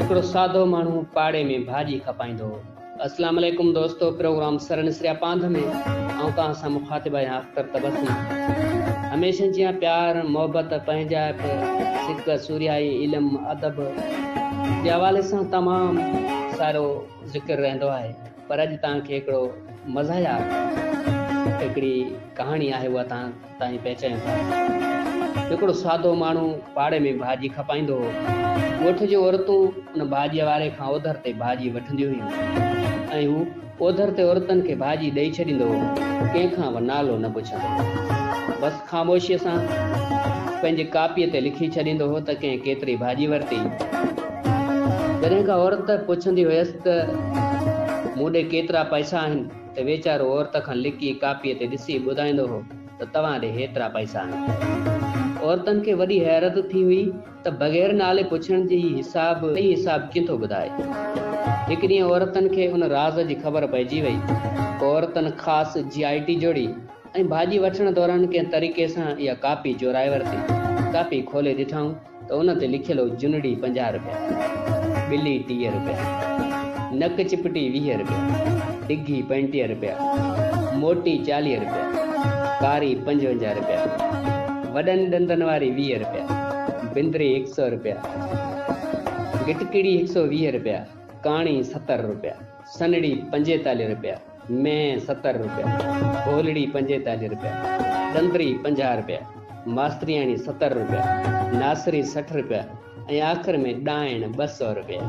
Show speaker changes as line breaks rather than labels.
هڪڙو سادو ماڻهو پاڙي ۾ ڀاڄي کپائيندو هو. اسلام عليڪم دوستو پروگرام سر نسريا پانڌ ۾ آئون توهان سان مخاطب آهيان اختر تبسم هميشه جيان پيار محبت پنهنجائپ سڪ سورهيائي علم ادب جي حوالي سان تمام سارو ذڪر رهندو آهي پر اڄ توهان کي هڪڙو مزاحيه هڪڙي ڪهاڻي آهي اها توهان تائين پهچايون ٿا. هڪڙو سادو ماڻهو پاڙي ۾ ڀاڄي کپائيندو هو. ڳوٺ جون عورتون ان ڀاڄيء واري کان اوڌر تي ڀاڄي وٺنديون هيون ۽ هو اوڌر تي عورتن کي ڀاڄي ڏئي ڇڏيندو هو، ڪنهن کان به نالو نه پڇندو هو. بس خاموشيء سان پنهنجي ڪاپيء تي لکي ڇڏيندو هو ته ڪنهن ڪيتري ڀاڄي ورتي. جڏهن ڪا عورت پڇندي هيس ته مون ڏي ڪيترا پئسا آهن؟ ته ويچارو عورت کان لڪي ڪاپيء تي ڏسي ٻڌائيندو هو ته توهان ڏي هيترا پئسا آهن. عورتن کي وڏي حيرت ٿي هئي ته بغير نالي پڇڻ جي هي حساب صحيح حساب ڪيئن ٿو ٻڌائي. هڪ ڏينهن عورتن کي ان راز جي خبر پئجي وئي. پوء عورتن خاص جي آء ٽي جوڙي ۽ ڀاڄي وٺڻ دوران ڪنهن طريقي سان اها ڪاپي چورائي ورتي. ڪاپي کولي ڏٺائون ته ان تي لکيل هو جنڙي 50 رپيا، ٻلي 30 رپيا، نڪ چپٽي 20 رپيا، ڊگهي 35 رپيا، موٽي 40 رپيا، ڪاري 55 رپيا، وڏن ڏندن واري 20 رپيا، بندري هڪ سؤ رپيا، گٽڪڙي هڪ سؤ 20 رپيا، ڪاڻي 70 رپيا، سنهڙي 45 رپيا، مينهن 70 رپيا، ڀولڙي 45 رپيا، ڏندري 50 رپيا، ماسترياڻي 70 رپيا، ناصري 60 رپيا ۽ آخر ۾ ڏائڻ 200 رپيا.